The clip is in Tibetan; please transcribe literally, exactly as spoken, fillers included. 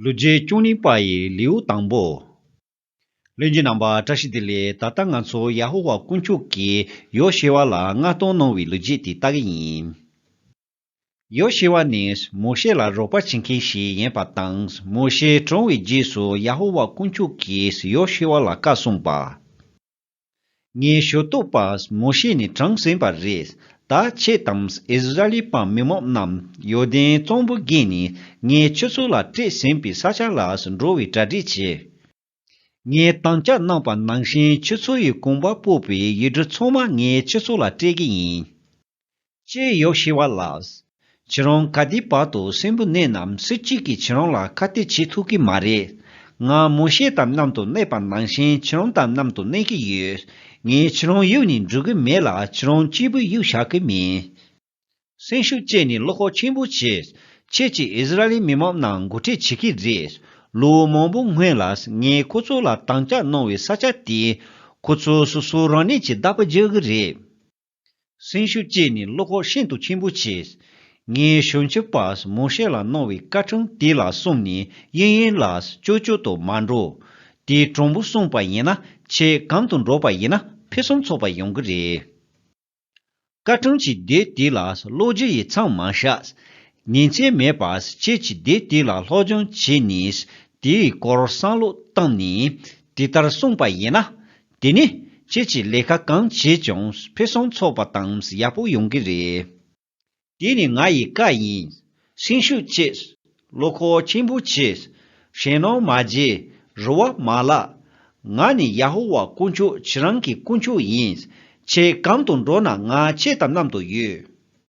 ལོ་རྒྱུས་བཅུ་གཉིས་པ་ཡི་ལེའུ་དང་པོ། ལྷན་རྒྱས་རྣམ་པ་བཀྲ་ཤིས་བདེ་ལེགས། ད་ལྟ་ང་ཚོ་ཡ་ཧོ་ཝཱ་དཀོན་མཆོག་གིས་ཡོ་ཤེ་ཝཱ་ལ་མངགས་གཏོང་གནང་བའི་ལོ་རྒྱུས་དེ་ལྟ་གི་ཡིན། ཡོ་ཤེ་ཝཱ་ནི་མོ་ཤེ་ལ་རོགས་པ་བྱེད་མཁན་ཞིག་ཡིན་པ་དང་། མོ་ཤེ་གྲོངས་པའི་རྗེས་སུ་ཡ་ཧོ་ཝཱ་དཀོན་མཆོག་གིས་ཡོ་ཤེ་ཝཱ་ལ་བཀའ་གསུངས་པ། ངའི་ཞུ་གཏུག་པ་མོ་ཤེ་ནི་གྲོངས་ཟིན་པ་རེད། ད་ཁྱེད་དང་ཨིསི་ར་ཨེལ་པ་མི་མང་རྣམས་ཡོར་དན་གཙང་པོ་བརྒལ་ནས་ངས་ཁྱེད་ཚོ་ལ་སྤྲད་ཟིན་པའི་ས་ཆ་ལ་འགྲོ་བའི་གྲ་སྒྲིག་བྱེད། ངས་དམ་བཅའ་གནང་པ་ནང་བཞིན་ཁྱེད་ཚོ་ཡི་གོམ་པ་སྤོ་བའི་ཡུལ་གྲུ་ཚང་མ་ངས་ཁྱེད་ཚོ་ལ་སྤྲད་ཀྱི་ཡིན། ཅེས་ཡོ་ཤེ་ཝཱ་ལ། ཁྱེད་རང་ག་དུས་བར་དུ་གསོན་པོ་གནས་ནམ། སུ་གཅིག་གིས་ཁྱེད་རང་ལ་ཁ་གཏད་བྱེད་ཐུབ་ཀྱི་མ་རེད། ང་མོ་ཤེ་དང་མཉམ་དུ་གནས་པ་ནང་བཞིན་ཁྱེད་རང་དང་མཉམ་དུ་གནས་ཀྱི་ཡོད། ངས་ཁྱེད་རང་གཡུགས་ནས་འགྲོ་གི་མེད་ལ། ཁྱེད་རང་གཅིག་པུ་གཡུགས་བཞག་གི་མིན། སེམས་ཤུགས་བཅས་ནས་བློ་ཁོག་ཆེན་པོ་བྱས། ཁྱེད་ཀྱིས་ཨིསི་ར་ཨེལ་མི་མང་རྣམས་འགོ་ཁྲིད་བྱེད་ཀྱི་རེད། ལོ་མང་པོ་སྔོན་ལ་ངས་ཁོ་ཚོ་ལ་དམ་བཅའ་གནང་བའི་ས་ཆ་དེ་ཁོ་ཚོ་སོ་སོ་རང་ཉིད་ཀྱི་བདག་པོ་བརྒྱབ་ཀྱི་རེད། སེམས་ཤུགས་བཅས་ནས་བློ་ཁོག་ཤིན་ཏུ་ཆེན་པོ་བྱས། ངས་ཞིབ་འཇུག་པ་མོ་ཤེ་ལ་གནང་བའི་བཀའ་ཁྲིམས་དེ་ལ་སྲུང་ནས་གཡས་གཡོན་ལ་ཅོལ་ཅོལ་དུ་མ་འགྲོ། དེ་དྲང་པོ་སྲུང་པ་ཡིན་ན་ཁྱེད་གང་དུ་འགྲོ་པ་ཡིན་ན་ཕུན་སུམ་ཚོགས་པ་ཡོང་གི་རེད། བཀའ་ཁྲིམས་ཀྱི་སྡེ་དེ་ལ་ཀློག་རྒྱུ་ཡི་མཚམས་མ་བཞག་ཉིན་མཚན་མེད་པར་ཁྱེད་ཀྱིས་སྡེ་དེ་ལ་སློབ་སྦྱོང་བྱས་ནས་དེའི་སྐོར་བསམ་བློ་བཏང་ནས་དེ་ལྟར་སྲུང་པ་ཡིན་ན། དེ་ནི་ཁྱེད་ཀྱིས་ལས་ཀ་གང་བྱས་ཀྱང་ཕུན་སུམ་ཚོགས་པ་དང་ཡག་པོ་ཡོང་གི་རེད། དེ་ནི་ང་ཡི་བཀའ་ཡིན། སེམས་ཤུགས་བཅས། བློ་ཁོག་ཆེན་པོ་བྱས། ཞེད་སྣང་མ་བྱེད། རེ་བ་མ་བརླག་ང་ནི་ཡ་ཧོ་ཝཱ་དཀོན་མཆོག་ཁྱེད་རང་གི་དཀོན་མཆོག་ཡིན། ཁྱེད་གང་དུ་འགྲོ་ན་ང་ཁྱེད་དང་མཉམ་དུ་ཡོད།